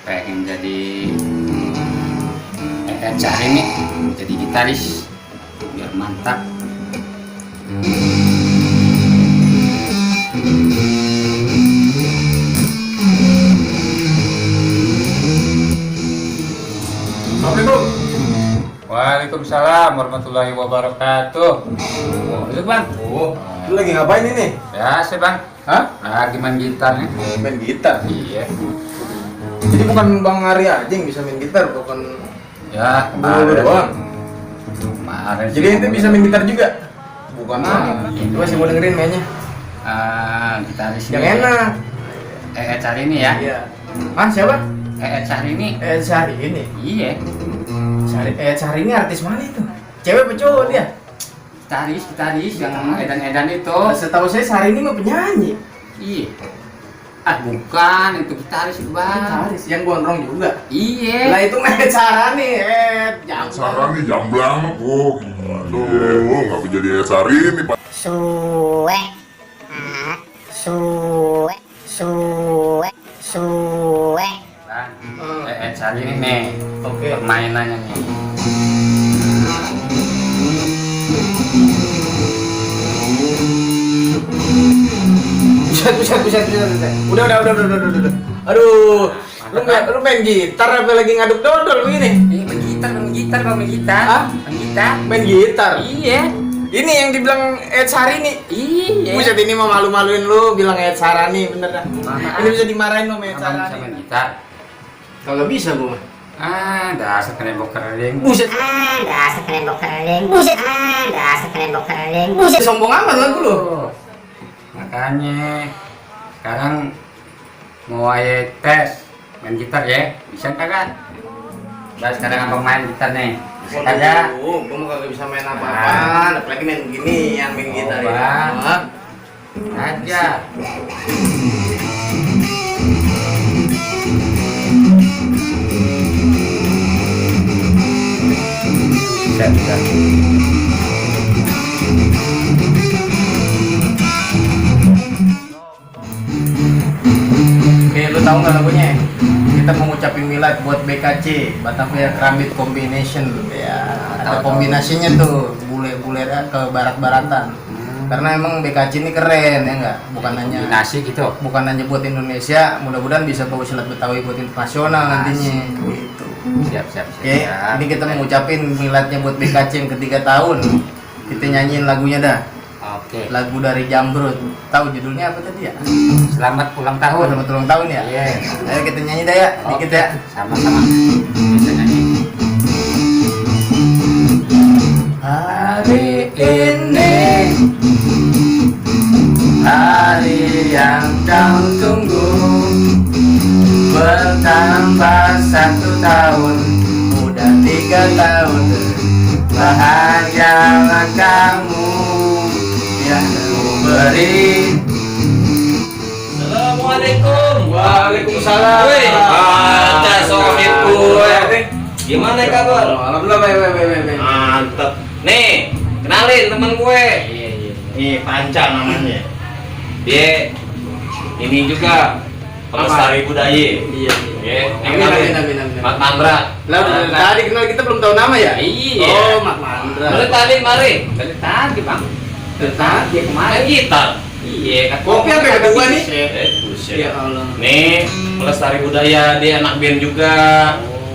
pengen jadi cari nih jadi gitaris biar mantap. Assalamualaikum. Waalaikumsalam warahmatullahi wabarakatuh. Itu bang. Lu lagi ngapain ini? Biasa bang. Hah? Lagi main gitar nih. Main gitar. Iya. Jadi bukan Bang Ari aja yang bisa main gitar, bukan Ya lu kemarin. doang. Kemarin. Jadi ente bisa main gitar juga? Bukan Ini. Gua masih mau dengerin mainnya. Gitaris Yang ini. enak. Cari ini ya. Iya. Ah, siapa? Cari ini. Syahri ini. Iya. Syahri ini artis mana itu? Cewek apa cowok dia? Gitaris yang edan-edan itu. Setahu saya Syahri ini mah penyanyi. Iya. Bukan, itu gitaris itu bang. Gitaris yang gondrong juga. Iya. Lah itu mah Syahrini, jamblang. Sarani jamblang, oh aduh, nggak bisa jadi Sarani Pak. Suwe, suwe, suwe, suwe. Bang, cari ini nih. Oke. Permainannya nih. Buset. Udah. Aduh, lu main gitar apa lagi ngaduk dodol begini? Main gitar. Hah? Main gitar. Iya. Ini yang dibilang Ed Syahrini. Iya. Buset, ini mah malu-maluin lu bilang Ed Syahrini, bener dah. Maaf. Ini bisa dimarahin sama Ed Abang bisa Syahrini. main gitar. Kalau bisa gua. Dasar kenembok kering. Buset, Dasar kenembok kering. Buset, dasar kenembok kering. Buset. sombong amat lagu lu. Makanya sekarang mau aja tes main gitar ya, bisa kagak? Nah sekarang abang main gitar nih, bisa kagak? Gua mah kagak bisa main apa-apaan, apalagi main begini yang main gitar ya. Bang. Hah? Aja. Bisa. Oke, lu tahu nggak lagunya? Kita mau ngucapin milad buat BKC, Batavia Keramik Combination ya. Ada Tahu. kombinasinya tuh, bule-bule ke barat-baratan. Karena emang BKC ini keren ya nggak? Nasi gitu. Bukan hanya buat Indonesia, mudah-mudahan bisa bawa silat Betawi buat internasional nantinya. Gitu. Siap. Oke, ini kita mau ngucapin miladnya buat BKC yang ketiga tahun. Kita nyanyiin lagunya dah. Oke. Lagu dari Jambrut. Tahu judulnya apa tadi ya? Selamat ulang Oh, tahun. selamat ulang tahun ya? Iya. Ayo kita nyanyi dah ya, dikit ya. Sama-sama. Bisa nyanyi. Hari ini hari yang kau tunggu, bertambah 1 tahun, udah 3 tahun. Bahagialah kamu yang ku beri. Assalamualaikum. Waalaikumsalam. Wih, ada sohib gue. Gimana kabar? Alhamdulillah, baik. Mantep. Nih, kenalin temen gue. Iya. Nih, Panca namanya. Dia ini juga pelestari budaya. Iya. Ya, Amin. Mat Mandra. Lah, dari tadi kenal kita belum tahu nama ya? Iya. Oh, Mak Mandra. Dari tadi mari. Dari tadi bang. Dari tadi Main gitar. Iya, kan. Kopi apa yang kedua nih? Buset. Ya Allah. Nih, pelestari budaya, dia anak band juga.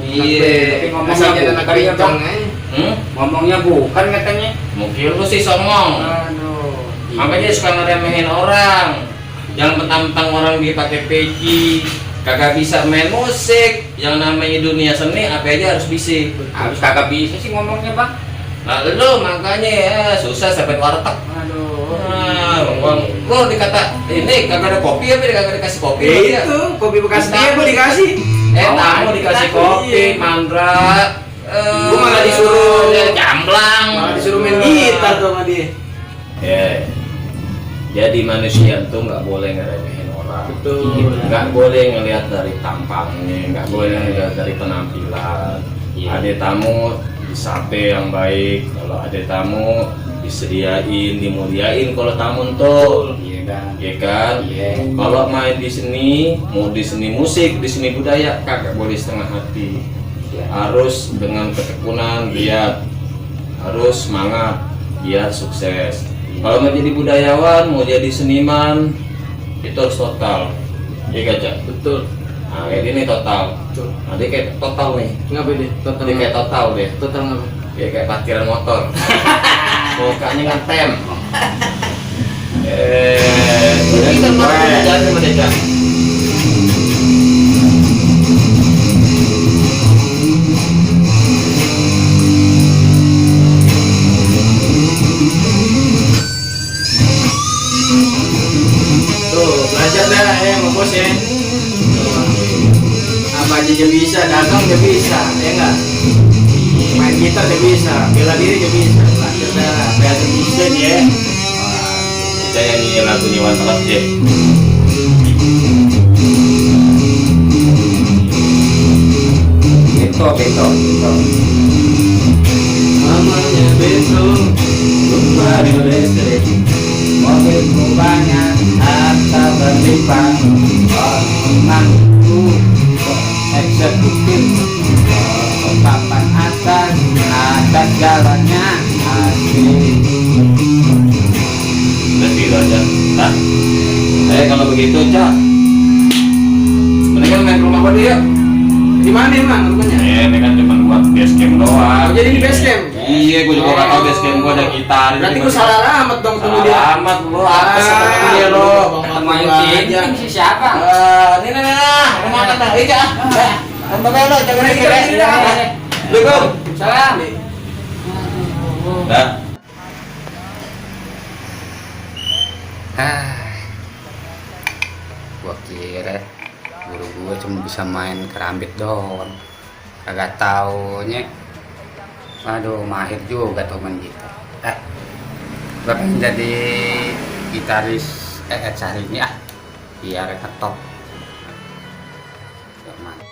Tapi Iya. ngomongnya Asal jadi anak bukan ya, kencang Bang. Hmm? Ngomongnya bukan katanya. Mungkin lu sih songong. Aduh. Makanya suka ngeremehin orang. Jangan mentang-mentang orang dia pakai peci, kagak bisa main musik. Yang namanya dunia seni apa aja harus bisa. Habis kagak bisa sih ngomongnya bang. Nah, lu makanya ya susah sampai warteg. Aduh. Nah, lu dikata ini kagak ada kopi apa kagak dikasih kopi sama dia? Itu kopi bekas dia gua dikasih. Tamu dikasih kopi, mandra. Gua malah disuruh jamblang. Malah disuruh main gitar tuh sama dia. Ya. Jadi manusia tuh nggak boleh ngeremehin orang. Betul. Nggak boleh ngelihat dari tampangnya, nggak boleh ngelihat dari penampilan. Iya. Ada tamu disape yang baik, kalau ada tamu disediain, dimuliain kalau tamu tuh. Iya. kan. ya kan? Iya. Kalau main di seni, mau di seni musik, di seni budaya, kagak boleh setengah hati. Iya. Harus dengan ketekunan, lihat, harus semangat biar sukses. Kalau mau jadi budayawan, mau jadi seniman, itu harus total. Iya gak, Cak? Betul. Nah, kayak gini total. Betul. Nah, dia kayak total nih. Ngapa deh? Total. Dia kayak total deh. Total ngapa? Ya kayak parkiran motor. Mukanya ngetem. Ini kan mana jalan sama dia, Cak? Tuh, belajar dah sama bos ya. Apa aja dia bisa, dagang dia bisa, ya enggak? Main gitar dia bisa, bela diri dia bisa. Belajar dah, belajar bisa dia. Kita nyanyi lagunya Wan Telas deh. Beto. Mamanya besok, lupa di listrik. Mobilku banyak, harta berlimpah. Rumahku eksekutif. Papan atas, atas jalannya asik. Udah tidur aja. Nah, kalau begitu, Cak, mendingan main ke rumah gua deh, yuk. Di mana emang rupanya? Ini kan cuma buat base camp doang. Oh, jadi di base camp? Iya, gua juga nggak tahu base camp gua ada gitar. Berarti gua salah alamat dong tunggu dia. Alamat lu, apa sih ketemu dia lo? Ketemu yang si siapa? Ini rumah tante Ika. Mbak lo, jaga lagi ya. Assalamualaikum. Salam. Dah. Gua kira guru gua cuma bisa main kerambit doang. Kagak taunya. Aduh, mahir juga tuh main gitar. Gua pengen jadi gitaris cari ini biar ngetop. Mantap.